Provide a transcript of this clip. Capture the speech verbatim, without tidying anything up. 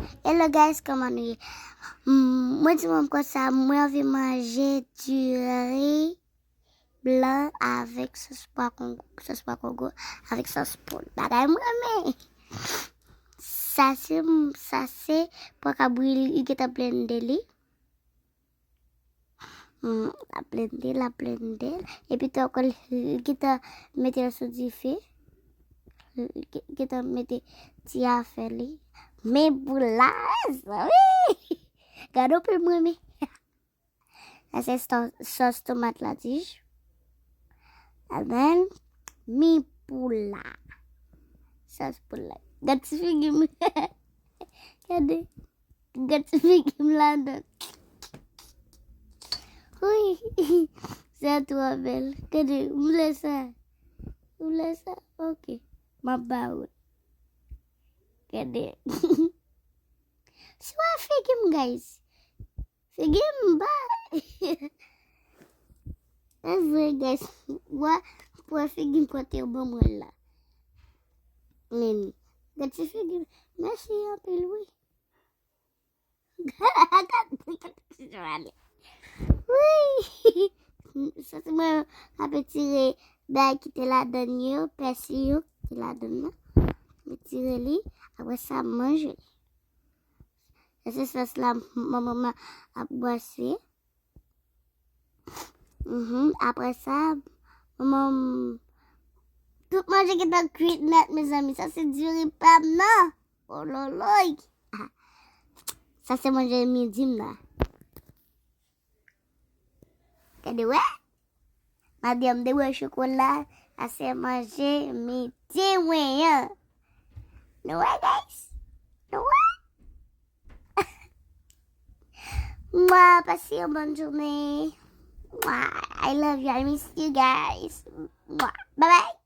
Hello guys, kòman nou ye? Mm, mwen di mwen konsa, mwen anvi manje diri blan avèk sòs pwa kongo, sòs pwa kongo, avèk sòs poul. Bagay mwen renmen. Sa se, sa se pwa kabri, li gentan blende li. Hmm, l ap blende, l ap blende. Epi tou ankò, li gentan mete l sou dife. Li gentan mete ti afè li. Men pou la, mezanmi. Gade yon pil mwen, men. Sa se sò-, sòs tomat la, ti. Amen. Mi pou la. Sòs pou la. Gade ti figi m. Gade. Gade ti figi m ladan. Wi. Sa twò bèl. Gade, m vle sa. M vle sa. Ok. M ap ba ou. Gade. Si w wè figi m, guys. Figi m ba. E vre, guys. Wè, wè figi m kote yo ban mwen la. Men, gade ti figi m. Mèsi anpil, wi. Wi. Sa se mwen ap tire bagay ki te ladan yo, pèsi yo ki te ladan nan. Mwen tire li, apre sa, m manje li. Sa se sòs la, manman m ap bwase. Mhm, apre sa, manman m, tout manje gentan kwit nèt, mezanmi. Sa se diri pa m nan. Ololoy. Ah. Sa se manje midi m nan. Gade, wè. Madanm de wè chokola, sa se manje midi mwen an. Nou wè, guys? Nou wè? Mwa, pase yon bòn jounen. Mwa, I love you, I miss you guys. Mwa, bye bye.